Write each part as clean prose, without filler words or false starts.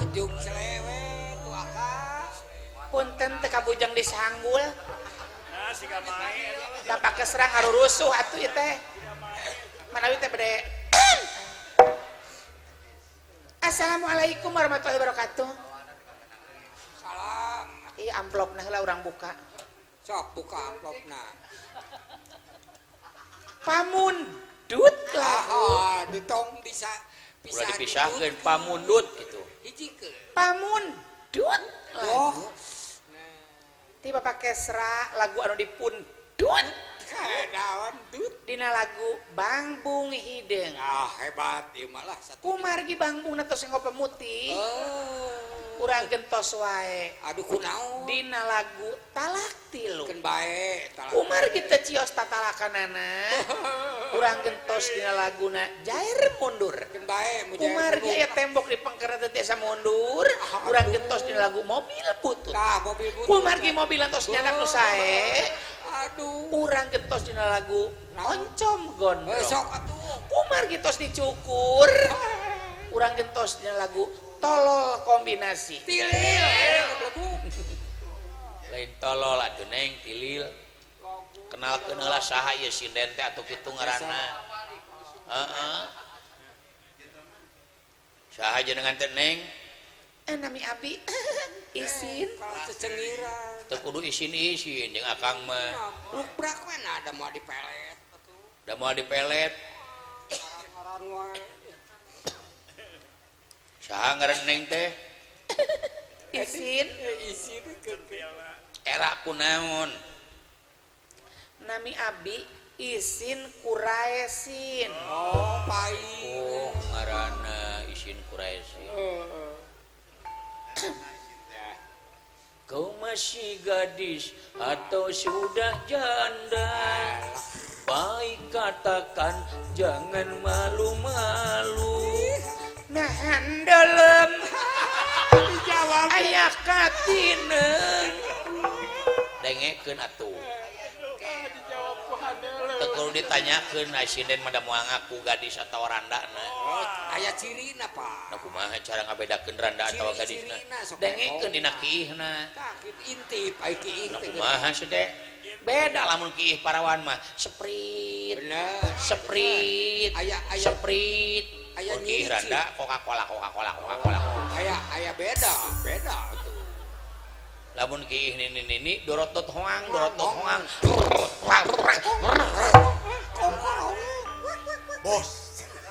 Ujung selewet tuh akang. Punten teu kabujeng disanggul. Nah, siga main. Da Pak Kesra ngarurusuh atuh ieu teh. Manawi teh bade. Assalamualaikum warahmatullahi wabarakatuh. Salam. Ih, amplopna heula urang buka. Sok buka amplopna. Pamundut lagu. Ah, ditong bisa Ulah dipisahkeun pamundut gitu. Hijikeun. Pamundut Oh, lagu. Ti Bapak Kesra lagu anu dipundut naon dut. Dina lagu Bangbung Hideung. Ah, hebat ieu mah lah satu. Kumargi bangbungna tos nggo pemutih. Oh. Urang gentos wae. Aduh, kunaon? Dina lagu Talak Tilu. Keun bae talak. Kumargi teu cios tatalakanana. Urang gentos dina laguna Jair Mundur. Keun bae mujair. Kumargi aya tembok di pengker teu tiasa mundur. Urang gentos dina lagu Mobil Butut. Tah, mobil butut. Kumargi mobil tos nyandak nu sae. Aduh. Urang gentos dina lagu Oncom Eh, Gondrong. sok atuh. Kumargi tos dicukur. Urang gentos dina lagu Tolol Kombinasi. Tilil, eh, goblok. Lain tolol atuh, Neng, tilil. Kenalkeun heula saha ieu sinden teh atuh kitu ngaranna. Heeh. Saha jenengan teh, Neng? Eh, nami abi Isin. Kalau cecengiran. Teu kudu isin-isin jeung akang mah. Lukbrak we na ada moal dipelet atuh. Da moal dipelet. Ngaran wae. Saha ngaran Neng teh? Isin. Eh, isin keun. Era kunaon? Nami abi Isin Kuraesin. Oh, pai. Oh, ngaranna Isin Kuraesin. Heeh. Kau masih gadis atau sudah janda? Baik katakan, jangan malu-malu. Nahan dalam Dijawab. Aya katineng. Dengekeun atuh. Dijawab ku handeuleum. Teu kudu ditanyakeun, ai sinden mah da moal ngaku gadis atau randa na. Oh, aya cirina, Pak. Nah, kumaha cara ngabedakeun randa atau gadisna? Ciri-cirina sok. Dengekeun dina kiihna. Tah, kitu intip ai kiih Nah, teh. kumaha sih teh? Beda lamun kiih parawan mah Sprite. Bener. Sprite. Aya aya Sprite. Aya Mun kiih nyicip. randa Coca-Cola, Coca-Cola, Coca-Cola. Aya aya beda, beda tuh. Lamun kiih nini nini dorotot hoang, dorotot hoang. Bos.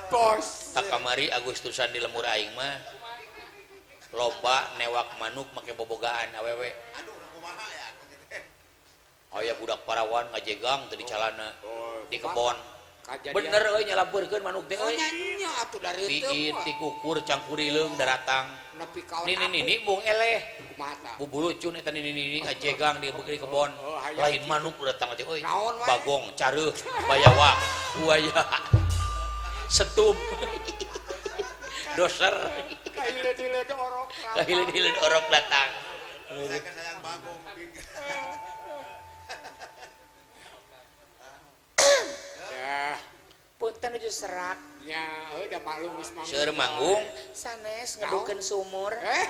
Bos. Tak kamari Agustusan di lembur aing mah lomba newak manuk make bobogaan awewe. Aya budak parawan ngajegang teu di calana di kebon. Kajadian. Bener euy, nyalampurkeun manuk teh Oh, euy. nya atuh dari teu. Piit tikukur cangkurileung daratang. Nepi ka Nini nini mung eleh. Kumaha tah? Bubulucun eta nini nini ngajegang di di kebon. Oh, hayang. Lain manuk datang teh euy. Naon wae? Bagong, careuh, bayawak, buaya, setup. Doser. Kahileud-hileud orok. Kahileud-hileud orok datang. Saya sayang bagong. Ya, Punten nuju serak. nya euy da maklum geus manggung. Seueur manggung. Sanes ngedukeun sumur. Eh,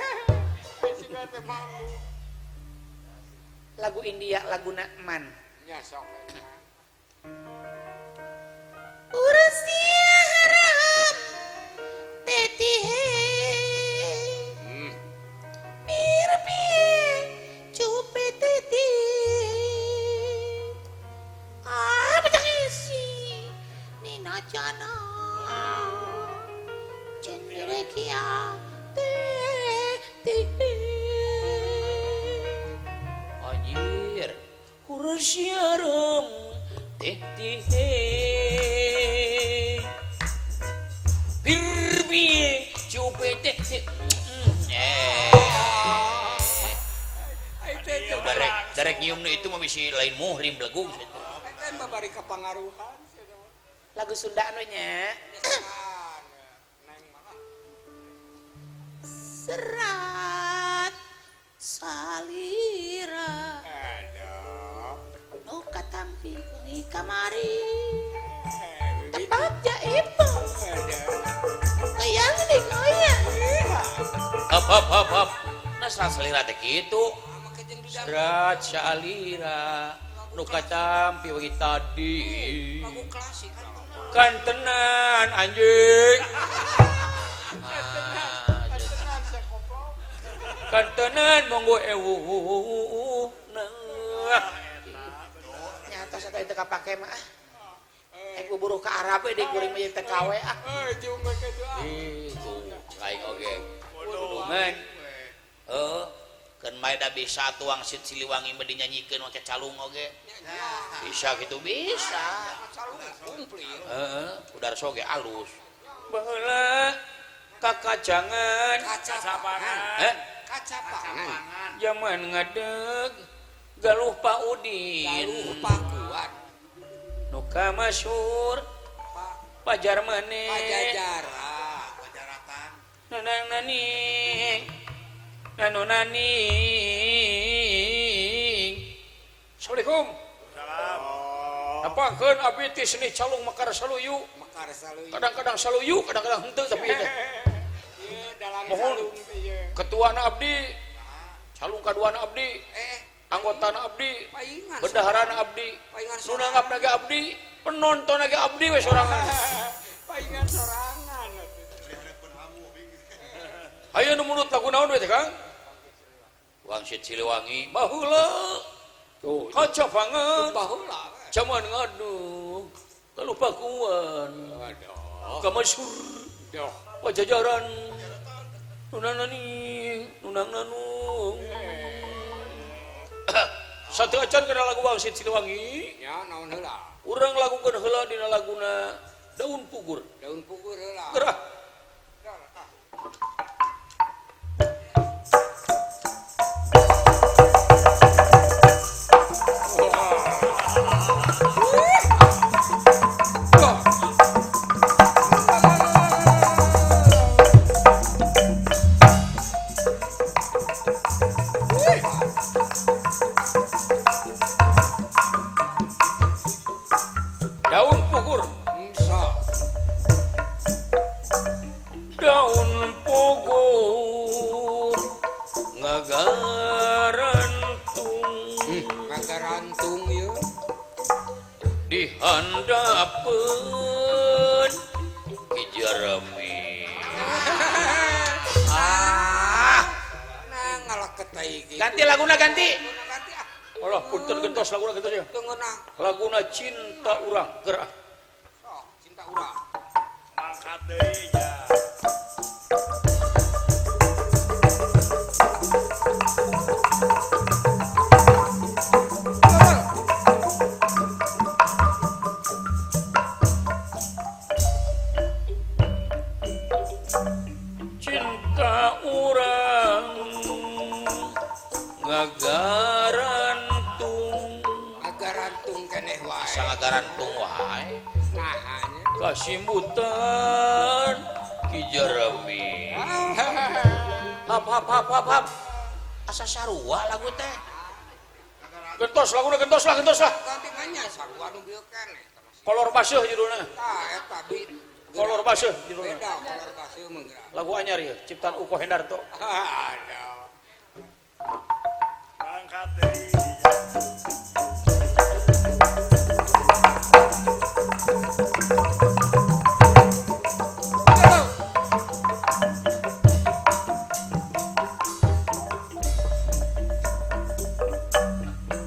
siga teh manggung. Lagu India laguna Man. Nya sok. Ursia haram teti he. Pirpi cupe teti. Ah, isi Nina jana Cendrekia teti. Anjir. Kursiaram teti he. Pirbi cupe teh. Eh. Ai teh teh Darek darek nyium nu itu mah bisi lain muhrim belegug gitu. Teh mah bari kapangaruhan. Lagu Sunda anu nya. Neng mah. Serat salira. Aduh. Nu katampi ni kamari. Eh, Tepat ja ibu. Aduh. Kayang di goyang. Apa? hop hop hop. Nah serat salira teh kitu. Serat salira nu katampi wengi tadi. Lagu klasik. Kantenan anjing. Kantenan monggo ewuh. Nah. Nyata saya teu kapake mah. Eh buruh ka Arab we deui kuring mah jeung TKW ah. Heuh, jeung we kitu ah. Itu aing oge. Kudungan. Heuh, keun bae da bisa tuang sit Siliwangi mah dinyanyikeun make calung oge. Bisa gitu bisa. Calung kumplit. Heeh, udarso ge alus. Baheula kakacangan, Kacapangan. heh, Kacapangan. zaman ngadeg Galuh Pak Udin. Galuh Pakuan. Nu kamasyhur Pajar maneh. Pajajaran. Pajaratan. Nanang naning. Nano naning. Assalamualaikum. Salam. Apakeun abdi teh seni calung mekar saluyu. Mekar saluyu. Kadang-kadang saluyu, kadang-kadang henteu tapi teh. Ieu dalam Mohon. calung teh ieu. Ketuana abdi, calung kaduana abdi, anggotana abdi, Paingan. bendaharana abdi, Paingan nu nanggap ge abdi, penonton ge abdi we sorangan. Paingan sorangan. Hayu nu munut lagu naon we teh Kang? Wangsit Siliwangi baheula. Tuh, Kacapangan baheula. Zaman ngadug kalupakuan. Aduh. Kamasyhur Duh. Pajajaran nunang naning nunang nanung. Satu acan kana lagu Wangsit Siliwangi. Ya naon heula? Urang lagukeun heula dina laguna Daun Pugur. Daun pugur heula. Gerah. Daun pugur. Daun pugur ngagarantung. Ngagarantung ieu. Dihandapeun ki jerami. Ah, Nah ngaleket teh iki. ganti laguna ganti. Ganti ah. Alah punten gentos laguna gentos ya. Teu ngeunah. Laguna cinta urang geura. Sok cinta urang. Mangkat deui nya. Cinta urang ngagarantung. Ngagarantung keneh wae. Asa ngagarantung wae. Nah nya. Kasimutan ki jerami. Hap hap hap hap hap. Asa sarua lagu teh. Gentos laguna gentos lah gentos lah. Ganti mah sarua nu bieu keneh. Kolor baseuh judulna. Tah eta bi. Kolor baseuh judulna. Beda kolor baseuh mah geura. Lagu anyar ieu ciptaan Uko Hendarto. Aduh. Mangkat deui.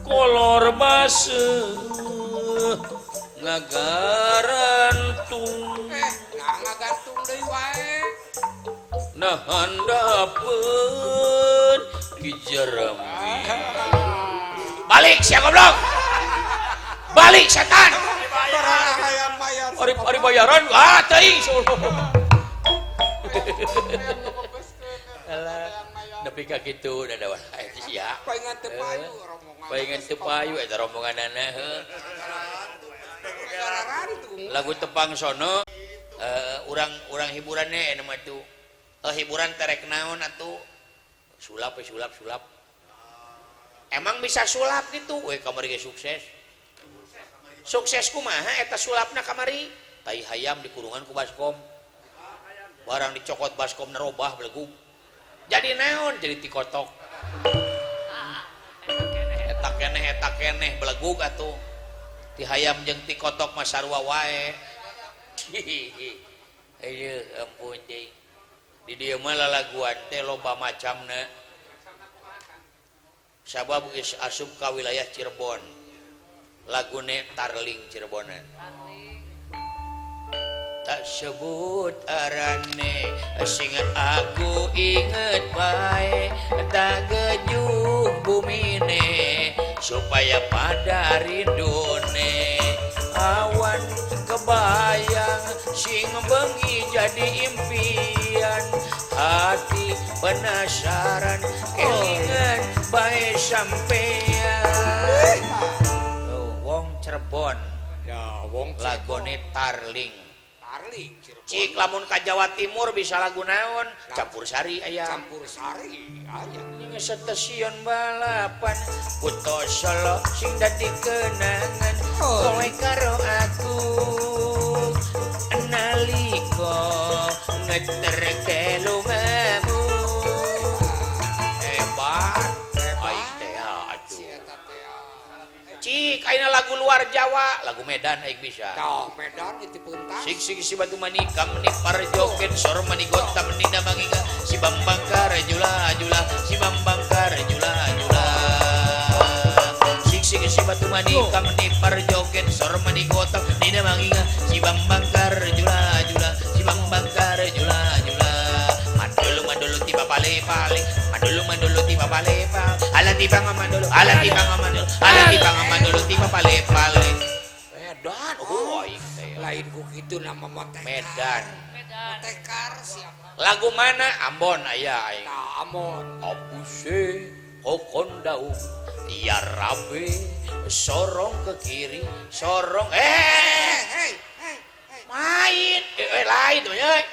Kolor baseuh ngagarantung. Nah ngagantung deui wae. Nah handapeun ki jerami. Balik sia goblok. Balik setan. Hayang bayar. Ari ari bayaran ah teuing. Alah nepi ka kitu da da wae sia. Paingan teu payu rombongan. Paingan teu payu eta rombonganana heuh. Ngagarantung. Lagu tepang sono urang-urang hiburannya anu mah tuh. Hiburan terek naon atuh? Sulap we sulap sulap. Emang bisa sulap gitu? We kamari ge sukses. Sukses kumaha eta sulapna kamari? Tai hayam dikurungan ku baskom. Barang dicokot baskom nerobah belegug. Jadi naon jadi tikotok. Eta keneh belegug atuh. Ti hayam jeung tikotok mah sarua wae. Ayo ampun deui. Di dieu mah lalaguan teh loba macamna. Sabab geus asup ka wilayah Cirebon. Lagune Tarling Cirebonan. Tak sebut arane sing aku inget bae tak gejuh bumine supaya pada rindune awan kebayang sing bengi jadi impian hati penasaran kelingan bae sampean. Oh, wong Cirebon ya wong lagone Tarling. Tarling Cirebon. Cik lamun ka Jawa Timur bisa lagu naon? Campur sari aya. Campur sari aya. Ning stasiun balapan Kutha Solo sing dadi kenangan kowe karo aku nalika ngeterke lungamu. Hebat aing teh atuh. Cik ayeuna lagu luar Jawa, lagu Medan aing bisa. Tah Medan itu pentas. Sik sik si batu manikam ni parjoken sor manigotam ni namangiga si Bambang karjula jula si Bambang karjula jula. Sik sik si batu manikam ni parjoken sor manigotam ni namangiga si Bambang karjula jula si Bambang karjula jula. Mandulu mandulu tiba pale pale mandulu mandulu tiba pale pale ala tiba mandulu ala tiba mandulu ala tiba mandulu tiba pale pale. Medan oh aing teh lain ku kitu nama motekar. Medan. Motekar siapa? Lagu mana? Ambon aya aing. Tah Ambon. Abuse kokon daung ya rabe sorong ke kiri sorong Hey, hey, main lain tuh euy.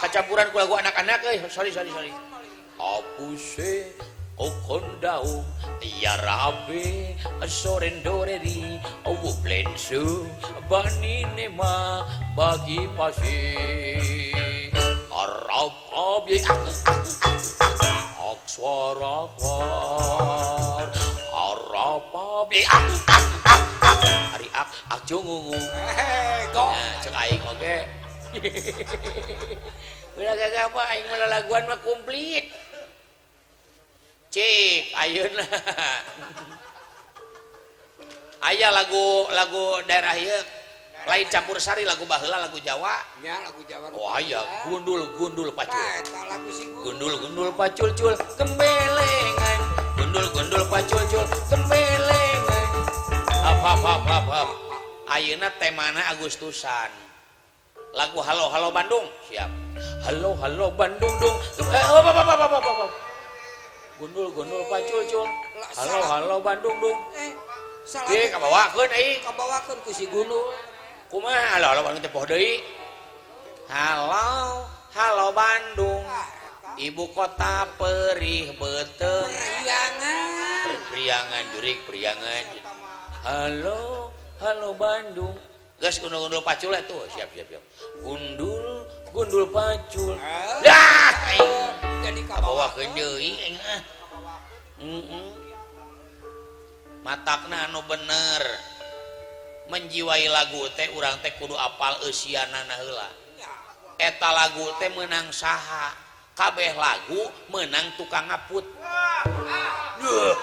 Kacampuran ku lagu anak-anak euy. Sorry. Abuse kokon daung ya rabe sorendoreri owu plensu banine ma bagi pasi Arab abi ak suara war Arab abi ari ak ak jungungu go cek aing oge ulah gagah mah aing mah lalaguan mah komplit. Cik ayeuna aya lagu daerah ieu lain campur sari lagu baheula lagu Jawa nya lagu Jawa. Oh aya gundul-gundul pacul. Eta lagu si gundul-gundul pacul cul gembelengan gundul-gundul pacul cul gembelengan. Hap hap hap hap hap. Ayeuna temana Agustusan. Lagu Halo Halo Bandung siap. Halo Halo Bandung dung. Hop hop hop hop hop. Gundul gundul pacul cul. Halo halo Bandung dung. Salah. Ye kabawakeun euy. Kabawakeun ku si gundul. Kumaha halo halo Bandung teh poho deui. Halo halo Bandung. Ibu kota perih beuteung. Priangan. Priangan jurik priangan. Halo halo Bandung. Geus gundul-gundul pacul atuh. Siap siap siap. Gundul gundul pacul. Dah aing. Jadi kabawakeun deui aing ah. Matakna anu bener. Menjiwai lagu teh urang teh kudu apal eusianana heula. Eta lagu teh meunang saha? Kabeh lagu meunang tukang ngaput. Duh,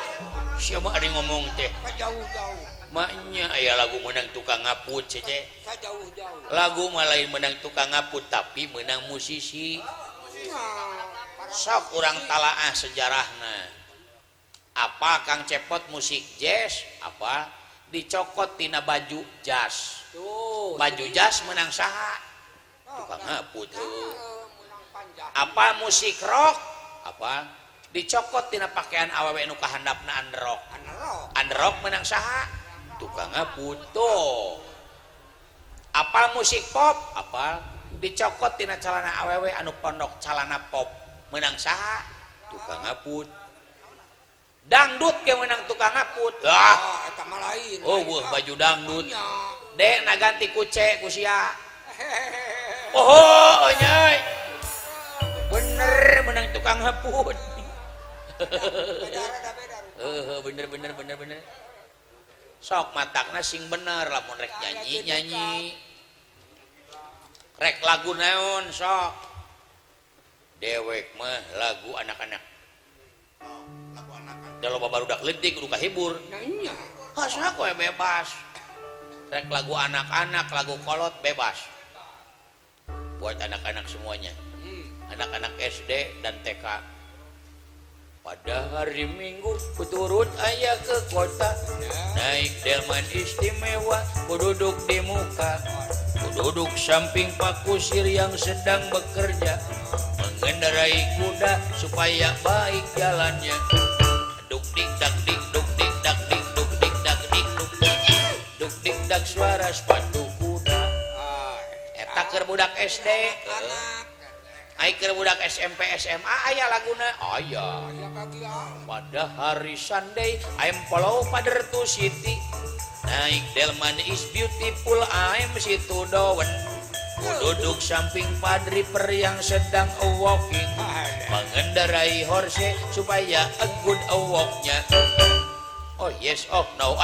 siapa ada ngomong teh? Jauh-jauh. Maknya aya lagu meunang tukang ngaput cece. Jauh-jauh. Lagu mah lain meunang tukang ngaput tapi meunang musisi. Sok urang talaah sejarahna. Apa Kang Cepot musik jazz? Apa dicokot tina baju jas. Tuh, baju jas menang saha? Tukang ngaput. Apa musik rock? Apa dicokot tina pakaian awewe nu kahandapna underrock. Underrock menang saha? Tukang ngaput. Tuh. Apa musik pop? Apa dicokot tina calana awewe anu pondok calana pop menang saha? Tukang ngaput. Dangdut ge menang tukang ngaput. Ah, eta mah lain. Oh, weuh baju dangdut. Dek na ganti ku C ku sia. Oh, nyai. Bener menang tukang panghaput. Bener bener bener bener. Sok matakna sing bener lamun rek nyanyi nyanyi. Rek lagu naon sok. Dewek mah lagu anak-anak. Lagu anak-anak. Da loba barudak leutik kudu kahibur. Nya. Hah, we bebas. Rek lagu anak-anak, lagu kolot bebas. Buat anak-anak semuanya. Anak-anak SD dan TK. Pada hari Minggu kuturut ayah ke kota, naik delman istimewa, ku duduk di muka, ku duduk samping Pak Kusir yang sedang bekerja, mengendarai kuda supaya baik jalannya. Duk dik dak dik duk dik dak dik duk dik dak dik duk duk dik dak suara sepatu kuda. Eta keur budak SD. Ai keur budak SMP SMA aya laguna aya. Pada hari Sunday I'm follow father to city. Naik delman is beautiful I'm situ down. Ku duduk samping padri per yang sedang walking, mengendarai horse supaya a good walknya. Oh yes oh no.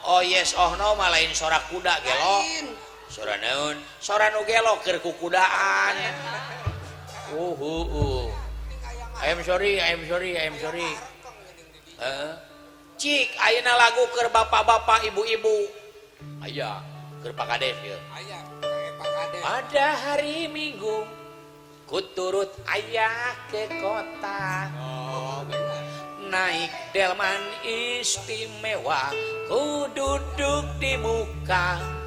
Oh yes oh no mah lain sorak kuda gelo. Sora naon? Sora nu gelo keur kukudaan. I'm sorry, I'm sorry, I'm sorry. Cik, ayeuna lagu keur bapak-bapak, ibu-ibu. Aya, keur Pak Kades ieu. Aya, Pak Kades. Pada hari Minggu kuturut ayah ke kota. Oh, bener. Naik delman istimewa, ku duduk di muka.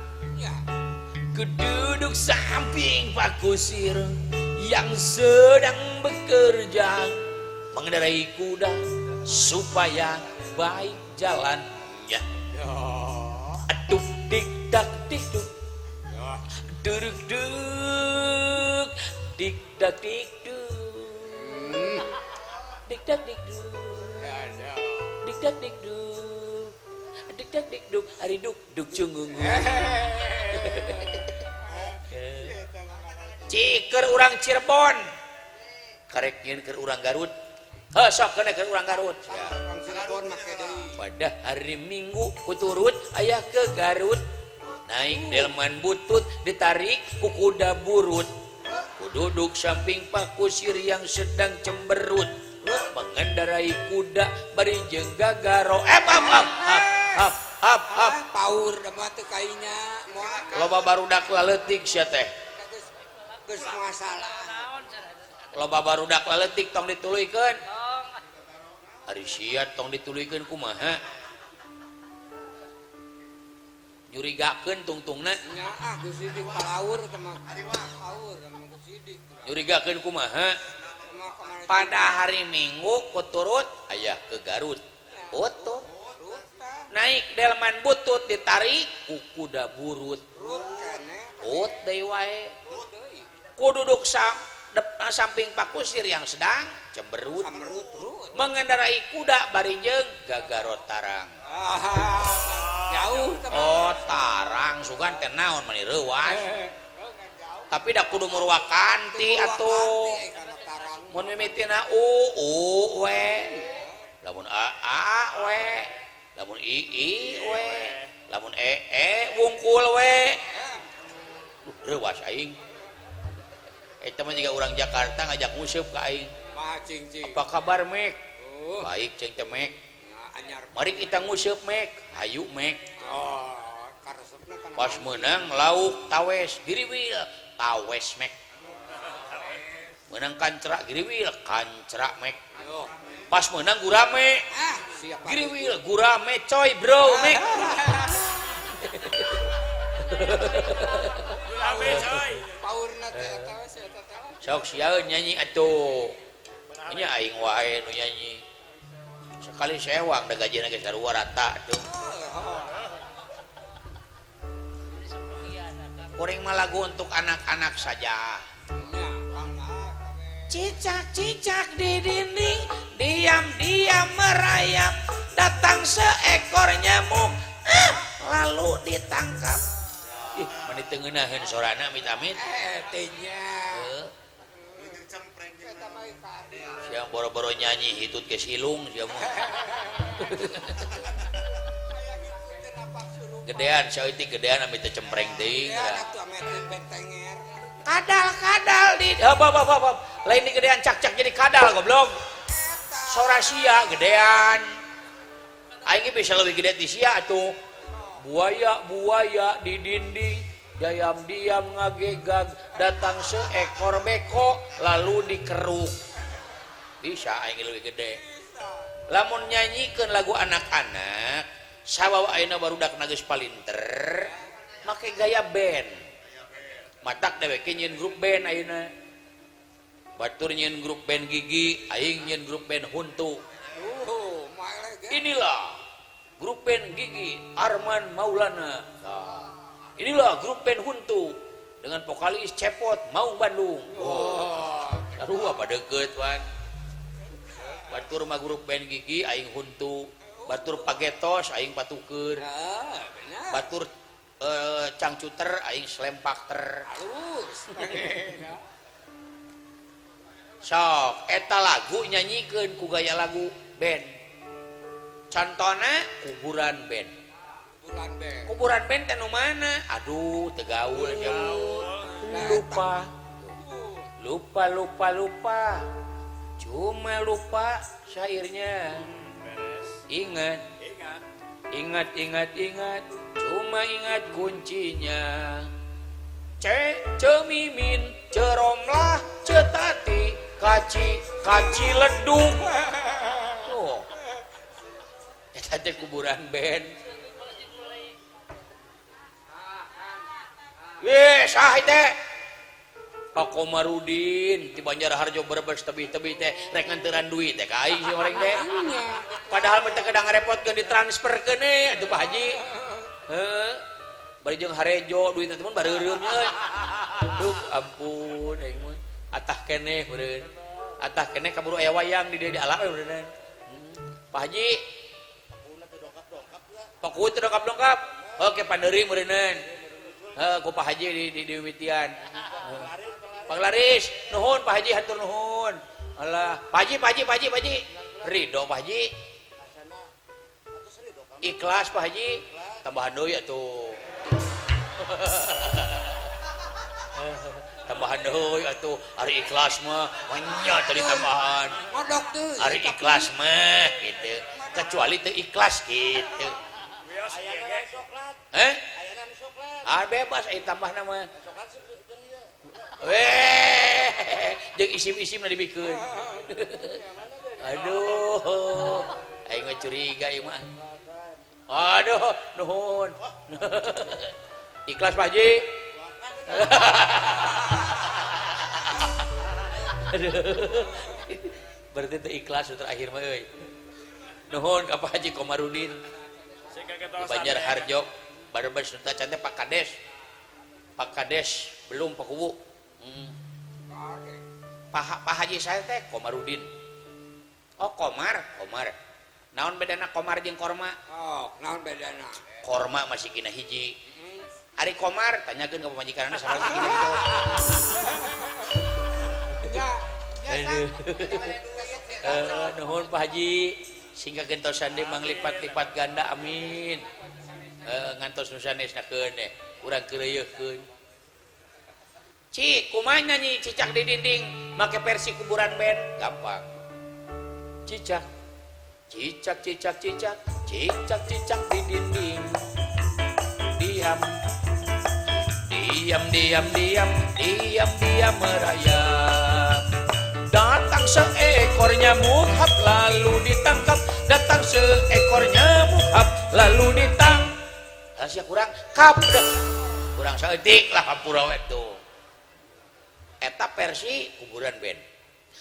Ku duduk samping Pak Kusir yang sedang bekerja, mengendarai kuda supaya baik jalannya. Aduh dik dak dik duk, duduk duk, dik dak dik duk, dik dak dik duk, dik dak dik duk, dik dak dik duk, hari duk duk cunggung. Ciker urang Cirebon karek nyeun keur urang Garut. Heuh sok keun keur urang Garut. Pada hari Minggu kuturut ayah ke Garut, naik delman butut ditarik ku kuda burut. Ku duduk samping Pak Kusir yang sedang cemberut, mengendarai kuda bari jeung gagaro. Hap hap hap hap hap. Paur da mah teu kainya moal. Loba barudak laletik sia teh. Geus masalah. Loba barudak laletik tong dituluykeun. Ari sia tong dituluykeun kumaha? Nyurigakeun tungtungna. Nya ah Gus Sidik palaur teh mah. Paur mah Gus Sidik. Nyurigakeun kumaha? Pada hari Minggu kuturut ayah ke Garut. Butut. Naik delman butut ditarik ku kuda burut. Ut deui wae. Ku duduk samping Pak Kusir yang sedang cemberut, mengendarai kuda bari jeung gagaro tarang. Jauh. Oh tarang sugan teh naon mani reuas. Tapi da kudu murwakanti atuh. Mun mimitina u u we. Lamun a a we. Lamun i i we. Lamun e e wungkul we. Reuas aing. Eta mah jiga urang Jakarta ngajak nguseup ka aing. Apa kabar Mek? Baik ceng teh Mek. Mari kita nguseup Mek. Hayu Mek. Pas menang lauk tawes giriwil, tawes Mek. Menang kancra giriwil, kancra Mek. Pas menang gurame, giriwil, gurame coy bro Mek. Gurame coy. Sok siaeun nyanyi atuh. Nya aing wae nu nyanyi. Sekali sewang da gajina ge sarua rata atuh. Kuring mah lagu untuk anak-anak saja. Cicak-cicak di dinding, diam-diam merayap, datang seekor nyamuk, lalu ditangkap. Ih, mani teu ngeunaheun sorana amit-amit. Teh nya. Siang boro-boro nyanyi hitut ke silung sia mah. Gedean saeutik gedean ame teu cempreng teuing. Kadal-kadal di hop hop hop hop. Lain di gedean cak-cak jadi kadal goblok. Sora sia gedean. Aing bisa lebih gede ti sia atuh. Buaya-buaya di dinding, diam-diam ngagegag, datang seekor beko lalu dikeruk. Bisa aing lebih gede. Lamun nyanyikeun lagu anak-anak, sawawa ayeuna barudak geus palinter, make gaya band. Matak dewek nyieun grup band ayeuna. Batur nyieun grup band Gigi, aing nyieun grup band Huntu. Inilah grup band Gigi Arman Maulana. Nah, inilah grup band Huntu dengan vokalis Cepot Maung Bandung. Oh, aduh apa deket wan. Batur mah grup band Gigi aing Huntu, batur Pagetos aing Patuker. Batur Cangcuter aing Selempakter. Halus. Sok eta lagu nyanyikeun ku gaya lagu band. Contona kuburan band. Kuburan band. Kuburan band teh nu mana? Aduh, teu gaul lupa. Lupa lupa lupa. Cuma lupa syairnya. Ingat. Ingat ingat ingat, cuma ingat kuncinya. C cemimin, ceromlah, cetati, kaci, kaci ledung. Oh. Eta teh kuburan band. Weh, sah teh. Pak Komarudin di Banjarharjo Brebes tebih-tebih teh rek nganteran duit teh ka aing si orang teh. Padahal mah teu kadang ngarepotkeun ditransferkeun we atuh Pak Haji. Heuh. Bari jeung harejo duit teh mun bareureum euy. Duh ampun aing mah atah keneh meureun. Atah keneh kaburu aya wayang di dieu dialak we meureun. Pak Haji. Paku teu dongkap-dongkap. Oke pandeuri meureun. Heuh ku Pak Haji di mimitian. Panglaris, nuhun Pak Haji hatur nuhun. Alah, Pak Haji, Pak Haji, Pak Haji, Pak Haji. Ridho Pak Haji. Ikhlas Pak Haji. Tambahan deui atuh. Tambahan deui atuh. Ari ikhlas mah banyak tadi tambahan. Ari ikhlas mah gitu. Kecuali teu ikhlas gitu. Eh? Ah bebas ai tambahna mah. Weh, jeung isim-isim na dibikeun. Aduh, aing mah curiga ieu mah. Aduh, nuhun. Ikhlas Pak Haji. Aduh. Berarti teu ikhlas terakhir mah euy. Nuhun ka Pak Haji Komarudin. Di Banjarharjo, Brebes nu teh Pak Kades. Pak Kades belum Pak Kuwu. Pak Haji saya teh Komarudin. Oh Komar, Komar. Naon bedana Komar jeung Korma? Oh, naon bedana? Korma masih kina hiji. Ari Komar tanyakeun ka pamajikanna salah kina gitu. Ya, nuhun Pak Haji, singka gentosan deui manglipat-lipat ganda amin. Ngantos nu sanesnakeun deh, urang keureuyeukkeun. Ci, kumaha nyanyi cicak di dinding make versi kuburan band? Gampang. Cicak, cicak, cicak, cicak, cicak, cicak di dinding. Diam, diam, diam, diam, diam, diam merayap. Datang seekor nyamuk hap lalu ditangkap. Datang seekor nyamuk hap lalu ditangkap. Rahasia kurang kap kurang saeutik lah hampura we tuh. Eta versi kuburan band.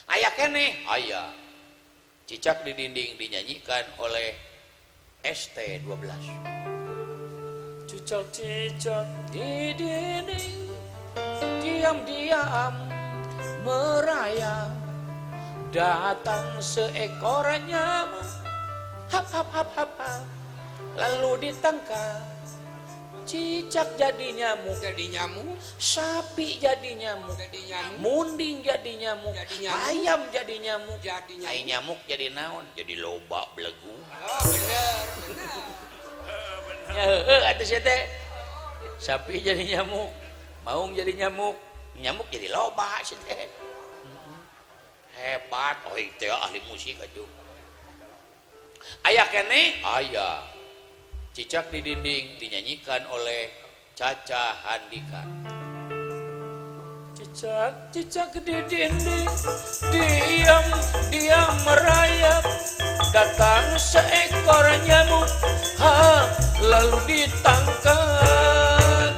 Aya keneh, aya. Cicak di dinding dinyanyikan oleh ST12. Cicak-cicak di dinding, diam-diam merayap. Datang seekor nyamuk, hap hap hap hap hap, lalu ditangkap. Cicak jadi nyamuk, jadi nyamuk, sapi jadi nyamuk, jadi nyamuk, munding jadi nyamuk, jadi nyamuk, ayam jadi nyamuk, jadi nyamuk. Ai nyamuk jadi naon? Jadi loba belegu. Oh, bener, bener. Ya heueuh atuh sia teh. Sapi jadi nyamuk, maung jadi nyamuk, nyamuk jadi loba sia teh. Hebat, oh teh ahli musik atuh. Aya keneh? Aya. Cicak di dinding dinyanyikan oleh Caca Handika. Cicak, cicak di dinding, diam, diam merayap. Datang seekor nyamuk, ha, lalu ditangkap.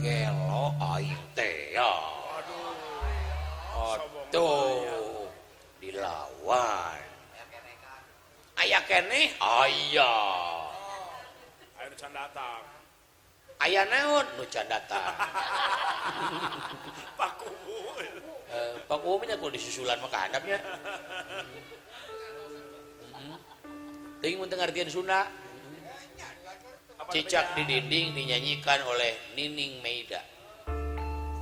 Gelo aing teh ya. Aduh, dilawan. Aya keneh? Aya. Aya nu can datang. Aya naon nu can datang? Pakuwu. Pakuwu mah kudu disusulan mah ka handapnya. Teuing mun teu ngartieun Sunda. Cicak di dinding dinyanyikan oleh Nining Meida.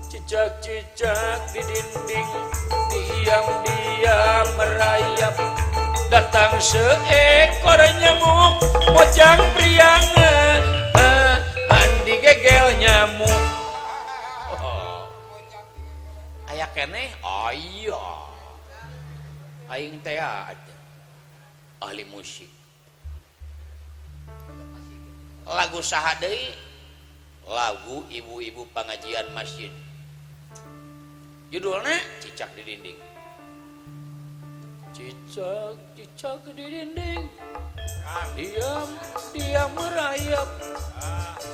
Cicak-cicak di dinding, diam-diam merayap. Datang seekor nyamuk, mojang priangan, andi gegel nyamuk. Oh. Aya keneh? Aya. Aing teh ahli musik. Lagu saha deui? Lagu ibu-ibu pengajian masjid. Judulnya Cicak di Dinding. Cicak, cicak di dinding, diam, diam merayap.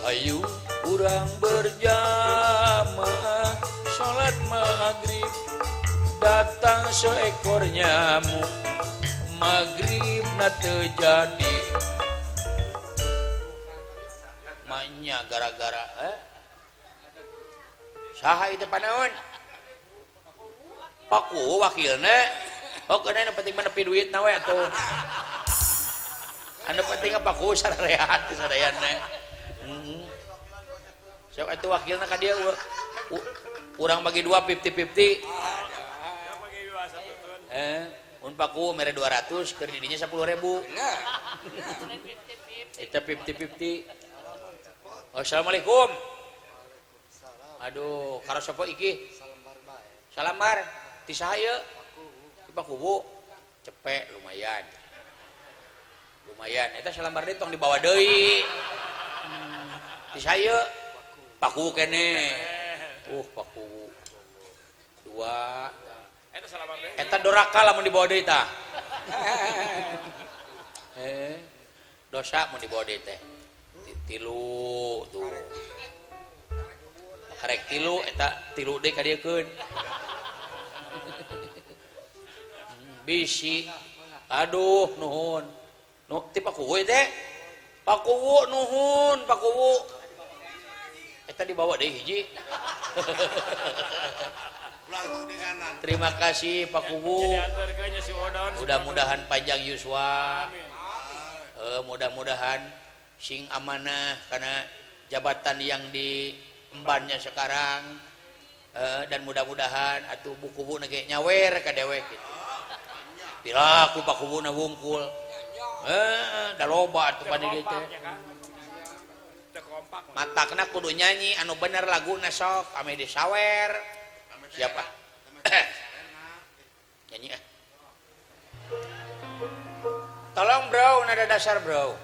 Ayo urang berjamaah salat maghrib. Datang seekor nyamuk, maghrib na teu jadi. Manya gara-gara saha itu panaon? Paku wakilna. Oh, kena yang penting menepi duit na we atuh. Anu penting paku sarehat sadayana. Heeh. Sok atuh wakilna ka dieu urang bagi dua 50-50. Mun paku mere 200 keur di dinya 10.000. Bener. Eta 50-50. Assalamualaikum. Aduh, karo sapa iki? Salambar. Ti saha ieu? Pak Kubu. Cepek lumayan. Lumayan. Eta salambar deui tong dibawa deui. Ti saha ieu? Pak Kubu keneh. Pak Kubu. Dua. Eta salambar deui. Eta doraka lamun dibawa deui tah. Dosa mun dibawa deui teh. Tilu tuh. Karek tilu eta tilu deui ka dieukeun. Bisi. Aduh nuhun. Nu ti Pakuwu teh. Pakuwu nuhun, Pakuwu. Eta dibawa deui hiji. Terima kasih Pakuwu. Mudah-mudahan panjang yuswa. Mudah-mudahan sing amanah karena jabatan yang diembannya sekarang, dan mudah-mudahan atuh buku-buku nage nyawer ka dewek gitu. Piraku Pakubuna wungkul. Da loba atuh pada dieu teh. Matakna kudu nyanyi anu bener laguna sok ame disawer. Siapa? Nyanyi ah. Tolong bro, nada dasar bro.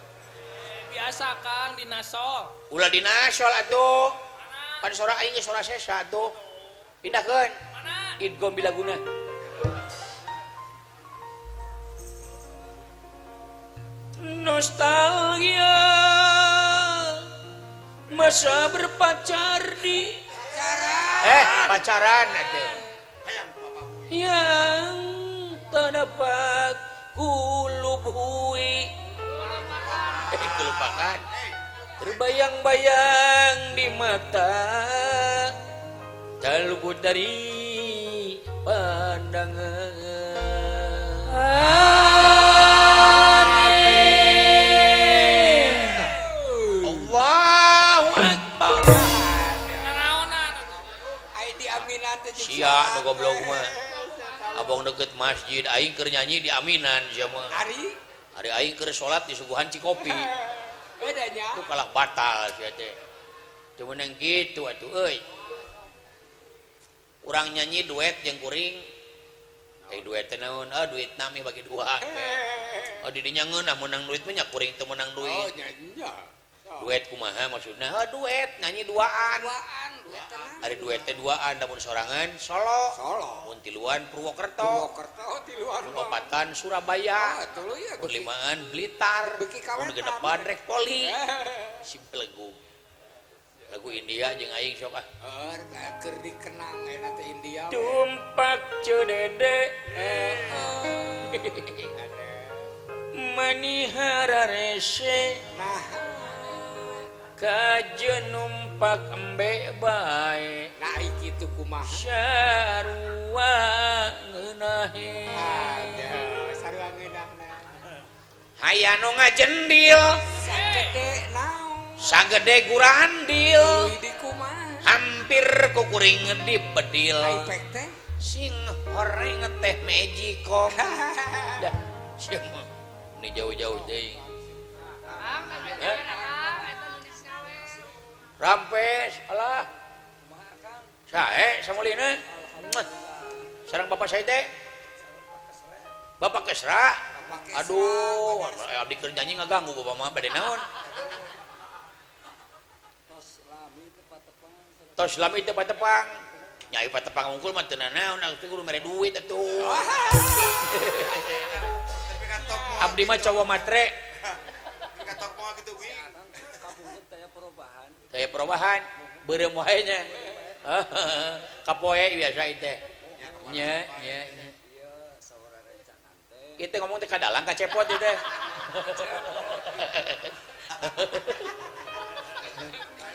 Biasa Kang dinasol. Ulah dinasol atuh. Pan sora aing ge sora sesa atuh. Pindahkeun. Idgham bilaguna. Nostalgia masa berpacar di pacaran atuh. Yang tak dapat kulubui. Kelupakan. Terbayang-bayang di mata, tak luput dari pandangan. Amin. Allah. Diaminan teh jeung Sia nu goblok mah. Abong deket masjid aing keur nyanyi di aminan sia mah. Ari Ari aing keur salat di suguhan Cikopi. Bedanya. Itu kalah batal sia teh. Teu meunang kitu atuh euy. Urang nyanyi duet jeung kuring. Duet teh naon? Ah duit nami bagi dua. Oh di dinya ngeunah meunang duit mah nya kuring teu meunang duit. Oh nya. Duet kumaha maksudna? Oh duet nyanyi duaan. Duaan, duet tenang. Ari duet teh duaan lamun sorangan Solo. Solo. Mun tiluan Purwokerto. Purwokerto tiluan. Mun opatan Surabaya. Oh, tuluy ya. Mun limaan Blitar. Beuki kawetan. Mun genepan rek poli. Si belegug. Lagu India jeung aing sok ah. Keur dikenang ayeuna teh India. Tumpak cedede manihara rese Nah, kajeun numpak embe bae nah kitu kumaha? Sarua ngeunahe. Aduh, sarua ngeunahna. Hayang nu ngajendil Sagede naon? Sagede gurandil. Tuluy di kumaha? Hampir ku kuring dibedil. Ai pek teh sing horeng teh magikom. Dah, sia mah. Ini jauh-jauh teuing. Rampes, alah. Sae samulina. Sareng bapak saya teh. Bapak Kesra. Aduh, abdi keur nyanyi ngaganggu bapak mah bade naon. Tos lami teu patepang. Nya ieu patepang unggul mah teu nanaon, atuh kudu mere duit atuh. Abdi mah cowok matre. Taya perubahan, beureum wae nya. Kapoe biasa ieu teh. Nya, nya, nya. Ieu teh ngomong teh ka dalang ka cepot ieu teh.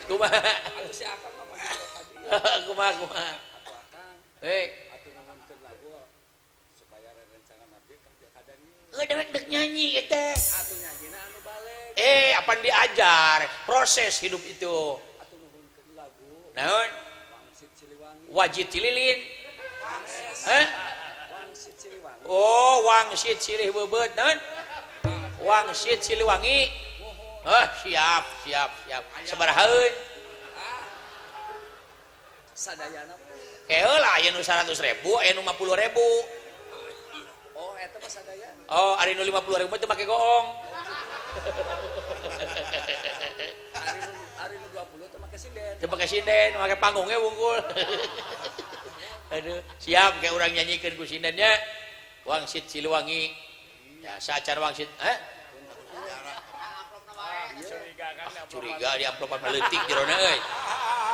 Kumaha? Kumaha kumaha. Hei. Dewek dek nyanyi ieu teh. Apan diajar proses hidup itu. Naon? Wajit Cililin. Hah? Oh, wangsit silih beubeut naon? Wangsit Siliwangi. Oh, siap, siap, siap. Sabarahaeun? Sadayana. Keheula aya nu 100.000, aya nu 50.000. Oh, eta mah sadayana. Oh, ari nu 50.000 mah teu make goong. Ari nu 20 teu make sinden. Teu make sinden, make panggungnya wungkul. Aduh, siap kayak urang nyanyikeun ku sindennya. Wangsit Siliwangi. Ya, saacan wangsit, hah? Ah, curiga di amplopan mah leutik jerona euy.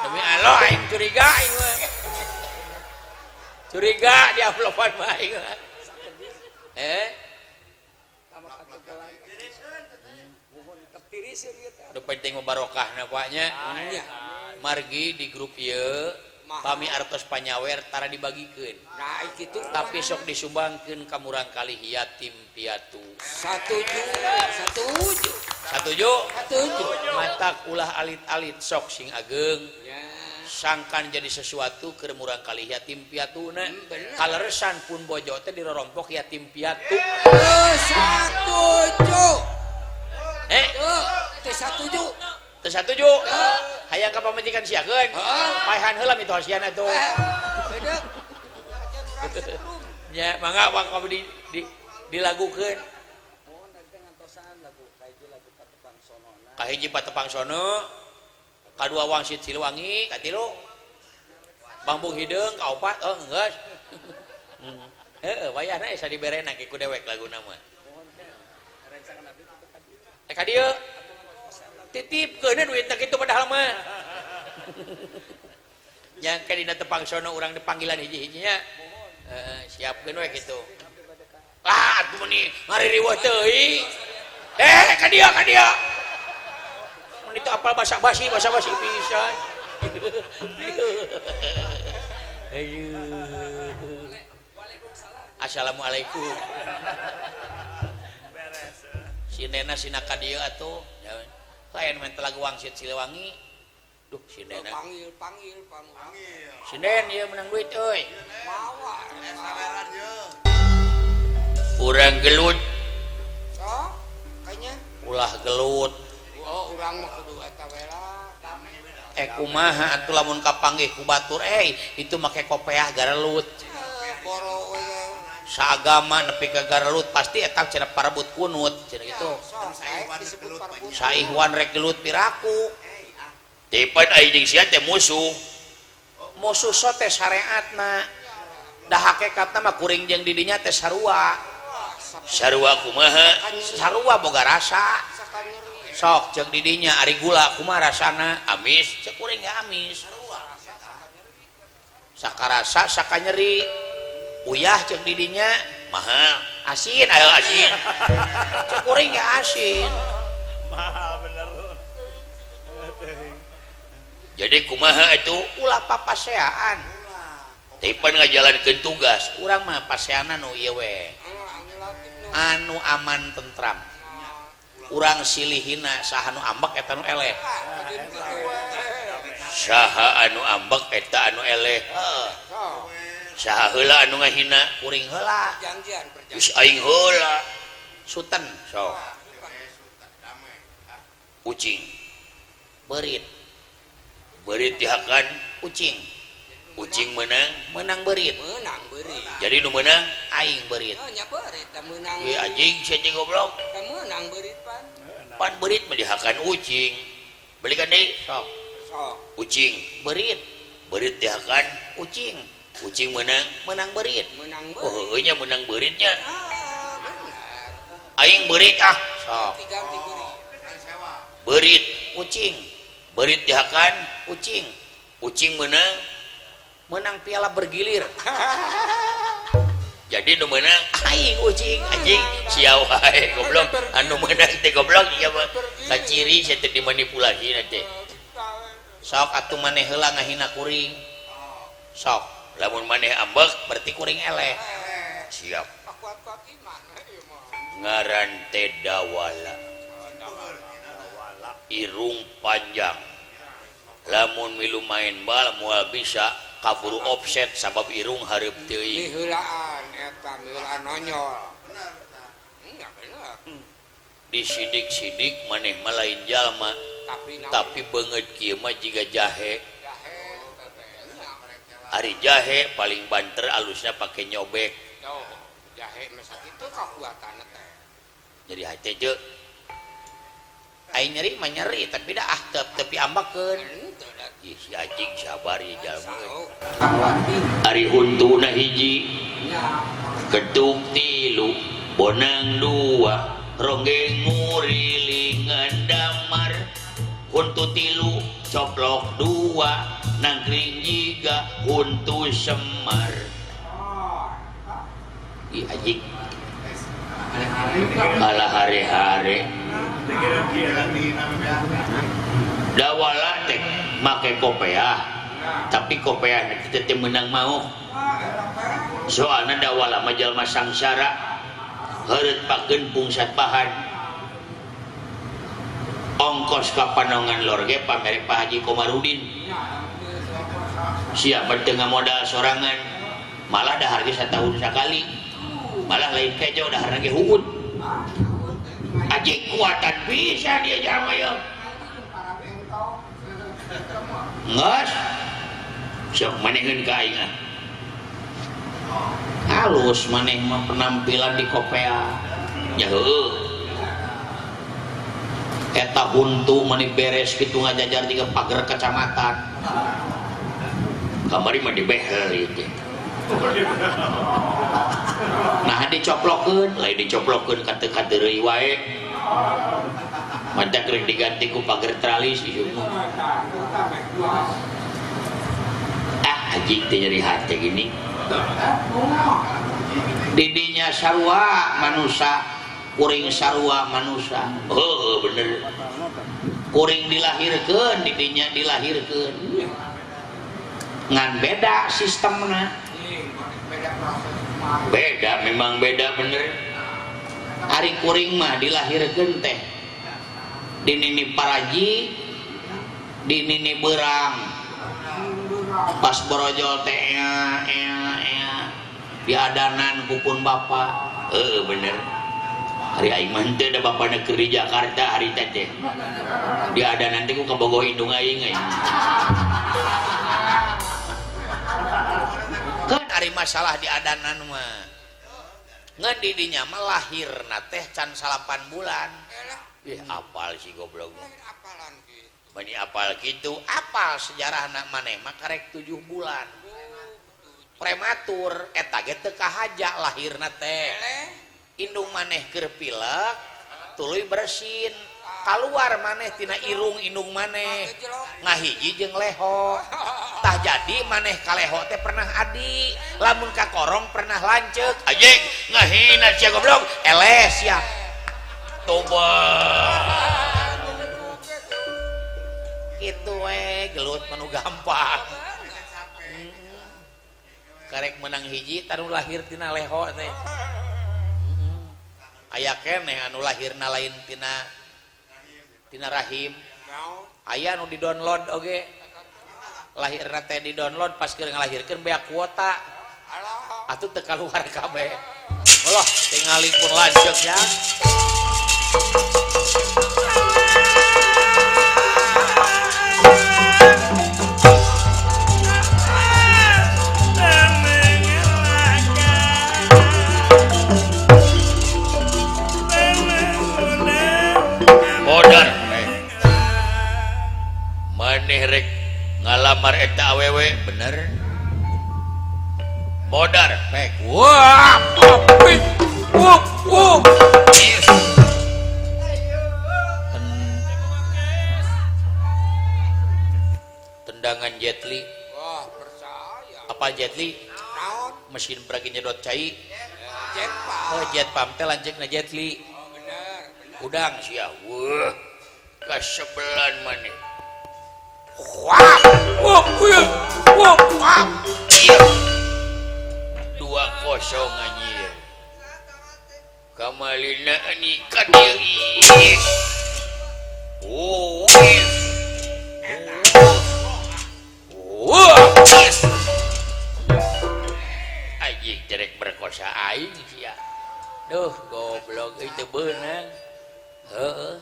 Demi Allah aing curiga aing mah. Curiga di amplopan mah aing mah. Nu penting mah barokahna Pak nya. Margi di grup ieu pami artos panyawer tara dibagikeun. Nah, kitu. Tapi sok disumbangkeun ka murang kalih yatim piatu. Satuju, satuju. Satuju? Satuju. Matak ulah alit-alit sok sing ageng. Ya. Sangkan jadi sesuatu keur murang kalih yatim piatuna. Bener. Kaleresan pun bojo teh dirorompok yatim piatu. Satuju. Teu satuju. Teu satuju. Hayang ka pamajikan siakeun. Paehan heula mitoha sian atuh. Bedeg. Nya mangga wang abdi dilagukeun. Kahiji Patepang Sono, kadua Wangsit Siliwangi, katilu Bambung Hideung, kaopat oh geus. Heeh, wayahna esa diberena ke ku dewek laguna mah. Ka dieu titipkeun duitna kitu padahal mah. Yang ke dina Tepang Sono urang dipanggilan hiji-hijinya. Heeh, siapkeun we kitu. Ah, atuh meuni ngaririweuh teuing. Ka dieu, ka dieu. Mun itu apal basa-basi, basa-basi pisan. Aduh. Assalamualaikum. Si Nena sina ka dieu atuh. Lain main lagu Wangsit Siliwangi. Duh sinden. Panggil panggil panggil. Sinden ieu menang duit euy. Mawa. Saweran ye. Urang gelut. Sok kayaknya ulah gelut. Oh urang mah kudu eta we lah. Kumaha atuh lamun kapanggih ku batur itu make kopeah garelut. Boro we. Saagama nepi ka garelut pasti eta cenah parebut kunut cenah kitu. Saihwan rek gelut piraku. Tipan aing jeung sia teh musuh. Musuh so teh syariatna. Da hakikatna mah kuring jeung didinya teh sarua. Sarua kumaha? Sarua boga rasa. Sok jeung didinya ari gula kumaha rasana? Amis, cek kuring ge amis. Sakarasa sakanyeri. Uyah jeung didinya mahal, asin, ayo asin. Cek kuring ge asin. Mahal bener. Jadi kumaha itu ulah papaseaan. Tipan ngajalankeun tugas, urang mah paseana nu ieu we. Anu aman tentram. Urang silihina saha nu ambek eta nu eleh. Saha anu ambek eta anu eleh. Saha heula anu ngahina kuring heula. Geus aing heula. Suten sok. Ucing. Beurit. Beurit dihakan ucing. Ucing menang, menang beurit. Menang beurit. Jadi nu menang aing beurit. Oh nya beurit da meunang. Ieu anjing sia teh goblok. Da meunang beurit pan. Pan beurit mah dihakan ucing. Belikan deui sok. Sok. Ucing beurit. Beurit dihakan ucing. Ucing menang, menang beurit. Menang beurit. Oh heueuh nya menang beuritnya. Ah, bener. Aing beurit ah. Sok. Ganti beurit. Beurit ucing. Beurit dihakan ucing. Ucing menang, menang piala bergilir. Jadi nu menang aing ucing anjing sia wae goblok. Anu menang teh goblok ieu mah. Kaciri sia teh dimanipulasi teh. Sok atuh maneh heula ngahina kuring. Sok lamun maneh ambek berarti kuring eleh. Siap. Ngaran teh Dawala. Irung panjang. Lamun milu main bal moal bisa kaburu offset sabab irung hareup teuing. Diheulaan eta miheulaan nonyol. Bener tah. Bener. Disidik-sidik maneh mah lain jalma. Tapi beungeut kieu mah jiga jahe. Ari jahe paling banter alusna pake nyobek. Oh, jahe mah sakitu kakuatanna teh. Jadi hate je. Aing nyeri mah nyeri tapi dah ah teu piambekeun. Ih si anjing sabar ieu jalma. Ari huntuna hiji. Ketuk tilu, bonang dua, ronggeng ngurilingan damar. Huntu tilu, coplok dua, nangkring jiga huntu Semar. Ih anjing. Alah hare-hare. Dawala teh make kopeah, tapi kopeah teh teh meunang maok. Soalna dawala mah jalma sangsara, heureut pakeun pungsat bahan. Ongkos ka Panongan Lor ge pamere Pak Haji Komarudin. Siapa teu ngamodal sorangan, malah dahar ge satahun sakali. Malah lain kejo dahar ge huut. Anjing kuatan bisa dia jalma ieu. Nges. Sok maneheun ka aing ah. Halus maneh mah penampilan di kopea. Ya heueuh. Eta huntu mani beres kitu ngajajar jiga pagar kecamatan. Kamari mah dibehel ieu teh. Nah dicoplokeun, lain dicoplokeun ka teu kadeureuy wae. Mata rek diganti ku pagar tralis ieu mah. Ah anjing teh nyeri hate gini. Didinya sarua manusa, kuring sarua manusa. Heuh bener. Kuring dilahirkeun, didinya dilahirkeun. Ngan beda sistemna. Beda memang beda bener. Ari kuring mah dilahirkeun teh di Nini Paraji Di nini berang pas borojol teh ea ea ea diadanan kupun bapak. Bener hari aing mah henteu da bapana keur di Jakarta hari teh diadanan teh ku kabogoh indung aing aing. Kan ari masalah diadanan mah ngan di dinya mah lahirna teh can 8 bulan. Ih apal si goblok. Mani apal kitu, apal sejarahna maneh mah karek 7 bulan. Prematur eta ge teu kahaja lahirna teh. Indung maneh keur pilek tuluy bersin, kaluar maneh tina irung indung maneh. Ngahiji jeung leho. Tah jadi maneh ka leho teh pernah adi, lamun ka korong pernah lanceuk. Anjing ngahina sia goblok, eleh sia. Toba. Kitu we gelut manu gampang. Karek menang hiji tanu lahir tina leho teh. Aya keneh anu lahirna lain tina tina rahim. Aya anu di-download oge. Lahirna teh di-download pas keur ngalahirkeun beak kuota. Atuh teu kaluar kabeh. Allah tingali pun lanceuk ya. Modar maneh rek ngalamar eta awewe bener modar pek wah pik wup wup tendangan Jet Li. Wah percaya apa Jet Li naon mesin pergi nyedot cai jet pump. Oh jet pump teh lanceukna Jet Li. Oh bener bener udang sia weuh kasebelan maneh. Wah wup wup wup wah 2-0 anjir kamalina ani ka dieu. Oh wah anjing jerek berkosa aing sia. Duh goblok euy teu beunang. Heeh.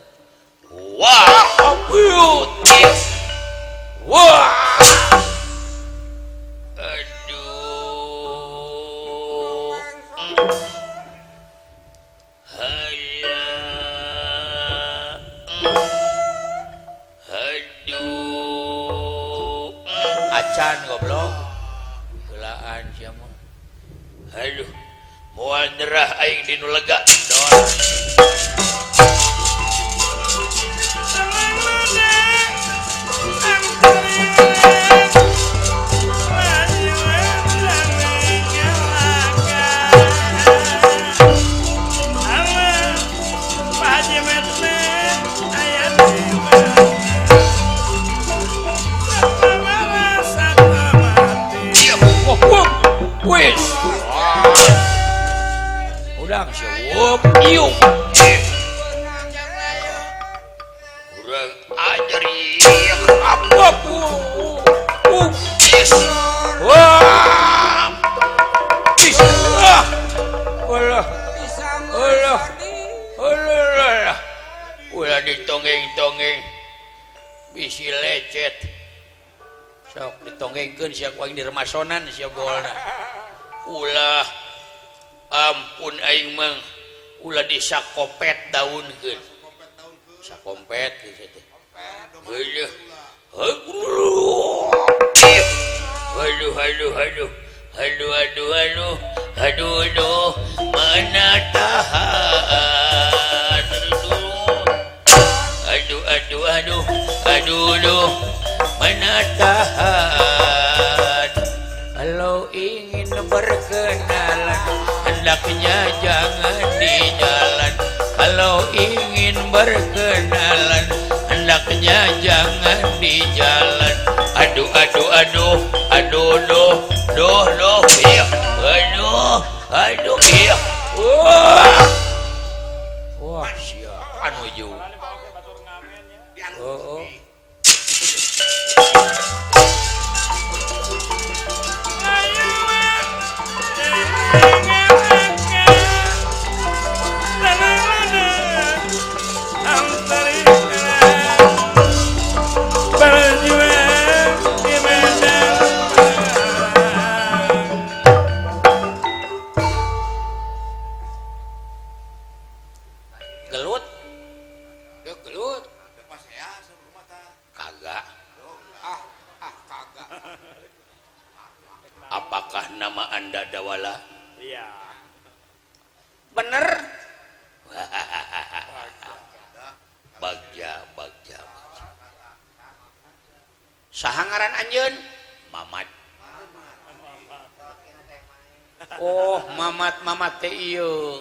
Wah wah aduh. Hayya. Aduh. Acan goblok. Heulaan sia mah. Aduh, moal nyerah aing di nu lega. Dor. Udang siup iup kurang ajar apa wah wah wah ulah ditonggeng-tonggeng bisi lecet sok ditonggengkeun sia ku aing diremasonan sia golna ulah ampun aing mah ulah disakopet daunkeun sakompet geus teh heuh aduh aduh aduh aduh aduh aduh aduh aduh mana tahan aduh aduh aduh aduh aduh mana tahan. Kalau ingin berkenalan hendaknya jangan di jalan. Kalau ingin berkenalan hendaknya jangan di jalan. Aduh aduh aduh aduh aduh aduh aduh iya aduh aduh iya wah wah sia anu ju oh. Nama Anda Dawala? Iya. Bener. Bagja, bagja, bagja. Saha ngaran anjeun? Mamat. Oh, Mamat Mamat teh ieu.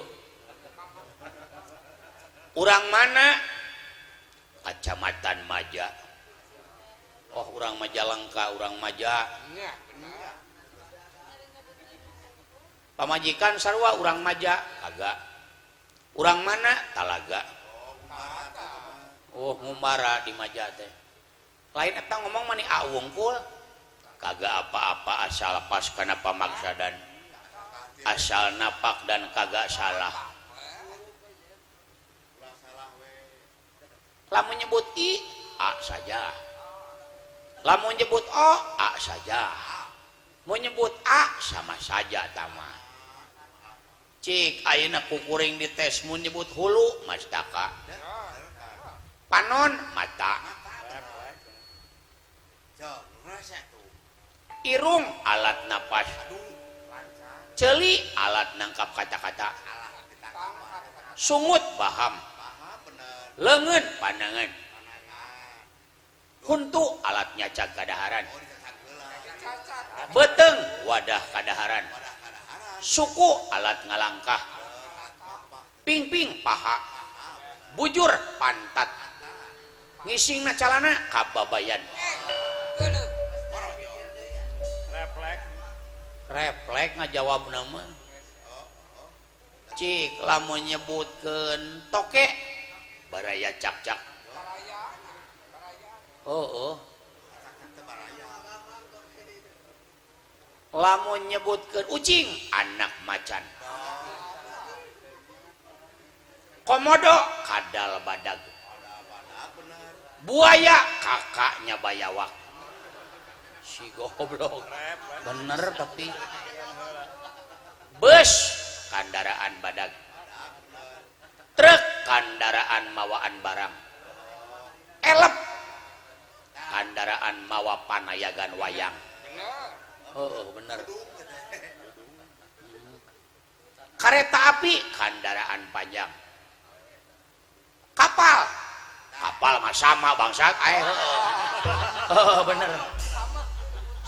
Urang mana? Kacamatan Maja. Oh, urang Majalengka, urang Maja. Pamajikan sarua urang Maja, kagak. Urang mana? Talaga. Oh, ngumbara di Maja teh. Lain eta ngomong mani awungkul. Kagak apa-apa asal pas kana pamaksadan. Asal napak dan kagak salah. Lamun nyebut i, a saja. Lamun nyebut o, a saja. Mau nyebut a sama saja tama. Cik ayeuna kukuring dites mun nyebut hulu mastaka. Panon mata. Irung alat napas. Ceuli alat nangkap kata-kata. Sungut baham. Leungeun panangan. Huntu alat nyacag kadaharan. Beuteung wadah kadaharan. Suku alat ngalangkah. Pingping paha. Bujur pantat. Ngisingna calana kababayan. Reflek. Reflek ngajawab nama. Cik lamun nyebutkeun toke baraya cak-cak. Oh, oh. Lamun nyebutkeun ucing anak macan. Komodo kadal badag. Buaya kakaknya bayawak. Si goblok. Bener tapi bus kandaraan badag. Truk kandaraan mawaan barang. Elep kandaraan mawa panayagan wayang. Oh, bener. Kereta api kandaraan panjang. Kapal kapal mah sama bangsat. Oh, bener.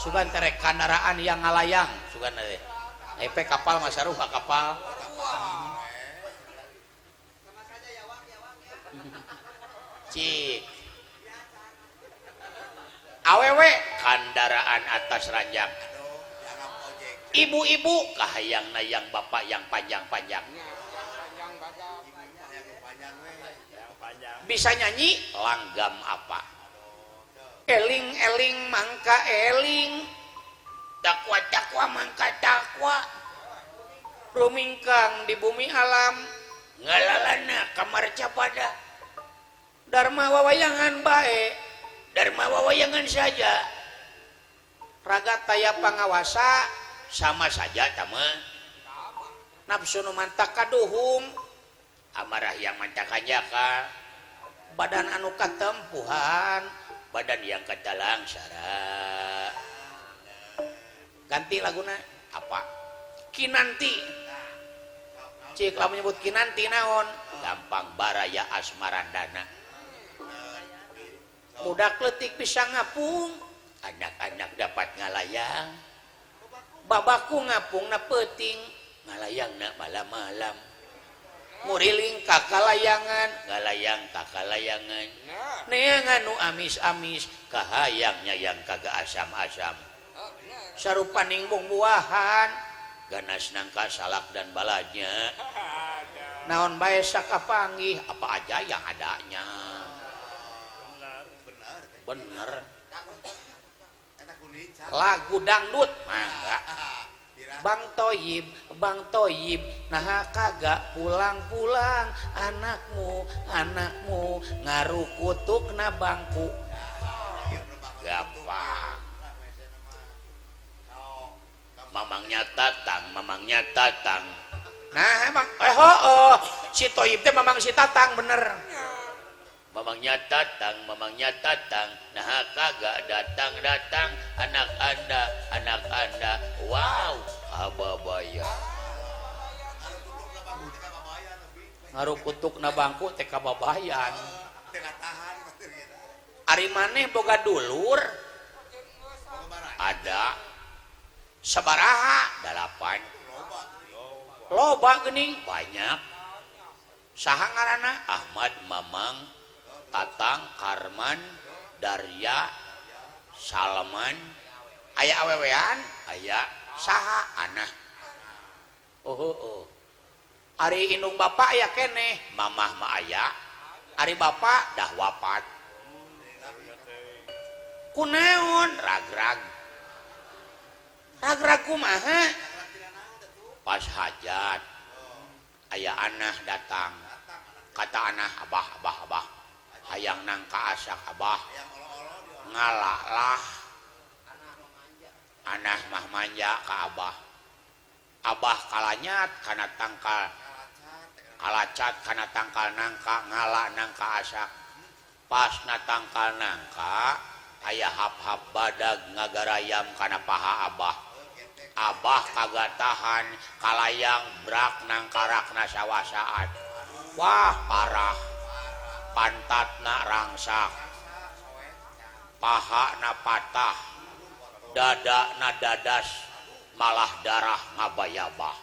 Sugan terek kandaraan yang ngalayang sugan teh. EP kapal mah sarua kapal. Cik. Awewe kandaraan atas ranjang. Ibu-ibu kahayangna yang bapak yang panjang-panjang. Bisa nyanyi langgam apa? Eling-eling mangka eling. Takwa-takwa mangka takwa. Rumingkang di bumi alam. Ngalalana kamar capada. Dharma wawayangan bae. Dharma wawayangan saja. Raga taya pangawasa sama saja tama. Nafsu nu mantak kaduhung. Amarah yang mantak kanjaka. Badan anu katempuhan. Badan yang katalang sara. Ganti laguna apa? Kinanti. Cik lamun nyebut kinanti naon? Gampang baraya asmarandana. Budak leutik bisa ngapung, anak-anak dapat ngalayang. Babaku ngapung na peuting, ngalayang na malam-malam. Muriling kakalayangan, ngalayang kakalayangan. Neangan nu amis-amis, kahayangnya yang kagak asam-asam. Sarupaning buah-buahan, ganas nangka salak dan baladnya. Naon bae sakapanggih, apa aja yang adanya. Bener. Lagu dangdut mangga. Bang Toyib, nah kagak pulang-pulang anakmu, anakmu ngarukutuk na bangku. Gampang. Mamangnya tatang, mamangnya tatang. Nah, emang oh, si Toyib teh mamang si Tatang bener. Mamangnya tatang, mamangnya tatang. Nah kagak datang-datang anak anda, anak anda. Wow, Ngarukutuk na bangku teh kababayan. Ari maneh boga dulur? Ada. Sabaraha? 8. Loba geuning? Banyak. Saha ngaranna? Ahmad, Mamang, Tatang, Karman, Darya, Salman. Aya awewean? Aya. Saha? Anah. Oh, oh. Ari indung bapak aya keneh? Mamah mah aya. Ari bapak dah wafat. Kunaon? Ragrag. Ragrag kumaha? Pas hajat aya anah datang. Kata anah, abah, abah, abah, hayang nangka asak abah. Ngalalah. Anah mah manja ka abah. Abah kalanyat kana tangkal, kalacat kana tangkal nangka, ngala nangka asak. Pas na tangkal nangka aya hap-hap badag ngagarayam kana paha abah. Abah kagak tahan kalayang brak nangkarakna sawasaan. Wah parah, pantatna rangsak, pahana patah, dadana dadas, malah darah ngabayabah.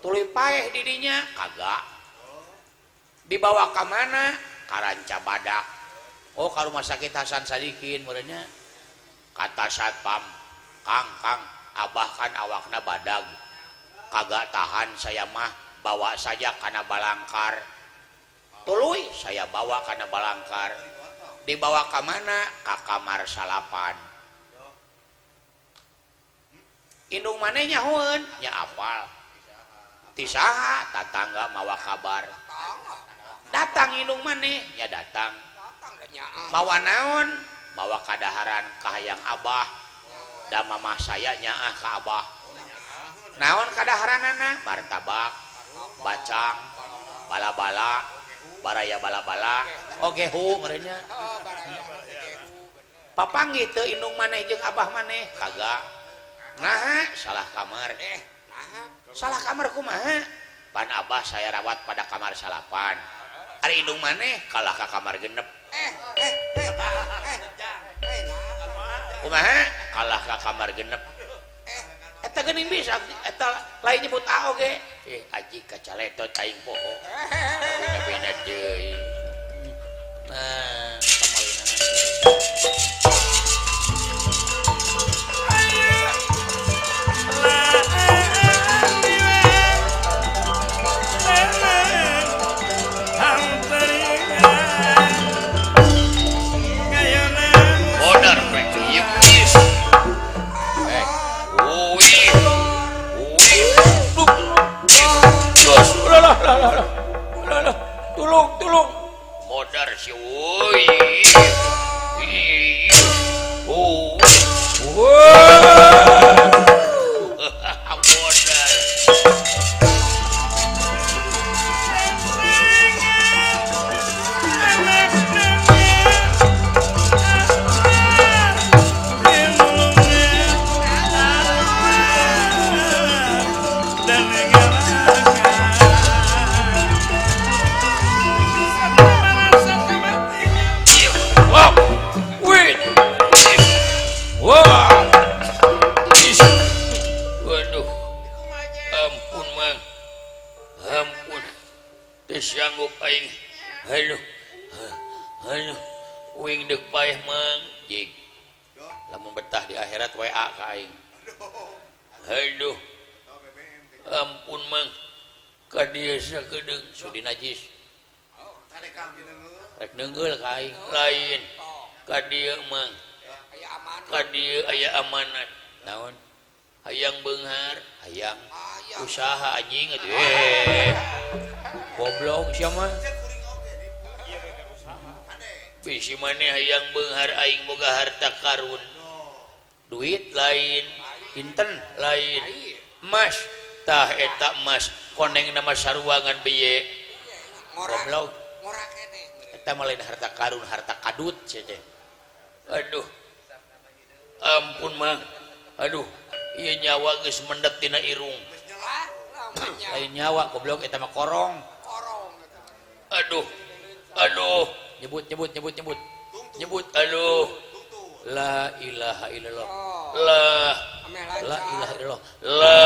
Tuluy paeh didinya kagak. Dibawa ka mana? Ka Ranca Badak. Oh, ka rumah sakit Hasan Sadikin meureunnya. Kata satpam, Kang, Kang, abah kan awakna badag. Kagak tahan saya mah, bawa saja kana balangkar. Tuluy saya bawa kana balangkar. Dibawa ka mana? Ka kamar salapan. Indung maneh nyahoeun? Nya apal. Ti saha? Tatangga mawa kabar. Datang indung maneh? Nya datang. Mawa naon? Mawa kadaharan kahayang abah. Da mamah saya nyaah ka abah. Naon kadaharanana? Martabak, bacang, bala-bala, baraya bala-bala. Oge hu meureunnya. Papanggih teu indung maneh jeung abah maneh? Kagak. Naha? Salah kamar. Salah kamar kumaha? Pan abah saya rawat pada kamar salapan. Ari indung maneh kalah ka kamar genep. Kumaha? Kalah ka kamar genep. Eta geuning bisa eta lain nyebut A oge. Aji kacaletot aing poho. Bina deui. Nah, kamalina. Tolong, tolong. Modar si woi. Oh. Modar. Sanggup aing. Aduh. Aduh. Uing deuk paeh mang. Jig. Lamun betah di akhirat WA ka aing. Aduh. Ampun mang. Ka dieu sakedeung sudi najis. Rek neungeul ka aing. Lain. Ka dieu mang. Ka dieu aya amanat. Naon? Hayang beunghar, hayang usaha anjing atuh. Goblok sia mah. Bisi maneh hayang beunghar aing boga harta karun. Duit lain, inten lain, emas. Tah eta emas koneng nama saruangan biye. Goblok. Eta mah lain harta karun, harta kadut sia teh. Aduh. Ampun mah. Aduh, ieu nyawa geus mendet tina irung. Lain nyawa goblok eta mah korong. Aduh aduh nyebut nyebut nyebut nyebut nyebut aduh la ilaha illallah la la ilaha illallah la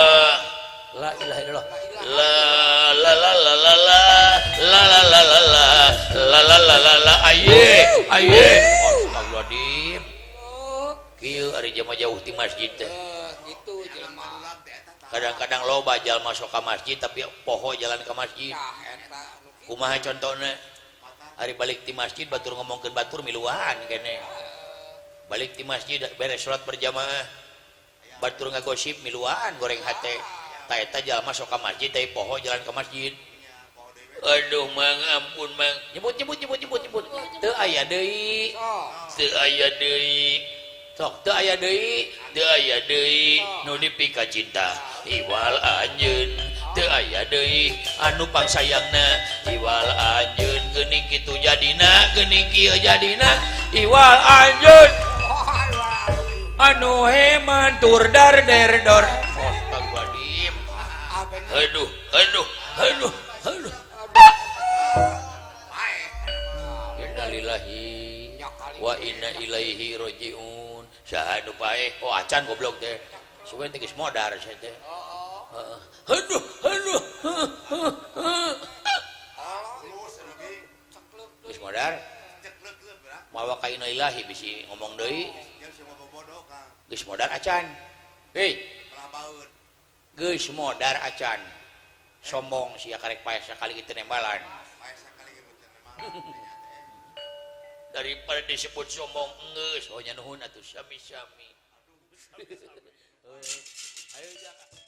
la ilaha illallah la la la la la la la la la la la la la la la aye aye astagfirullahaladzim kieu ari jelema jauh ti masjid teh kitu jelema kadang-kadang loba jalma sok ka masjid tapi poho jalan ka masjid kumaha contohna ari balik ti masjid batur ngomongkeun batur miluan kene balik ti masjid beres salat berjamaah batur ngagosip miluan goreng hate ta eta jalma sok ka masjid tapi poho jalan ka masjid aduh mang ampun mang nyebut nyebut nyebut nyebut nyebut teu aya deui teu aya deui sok teu aya deui teu aya deui nu dipika cinta iwal anjeun teu aya deui anu pangsayangna iwal anjeun geuning kitu jadina geuning kieu jadina iwal anjeun anu heman tur dar der dor astagfirullahaladzim aduh aduh aduh aduh innalillahi wa inna ilaihi rajiun saha nu paeh oh acan goblok teh suwen teh geus modar sia teh aduh aduh geus modar mawa ka innalillahi bisi ngomong deui geus modar acan hei geus modar acan sombong sia karek paeh sakali kitu nembalan daripada disebut sombong geus oh nya nuhun atuh sami-sami. Ayo jangan.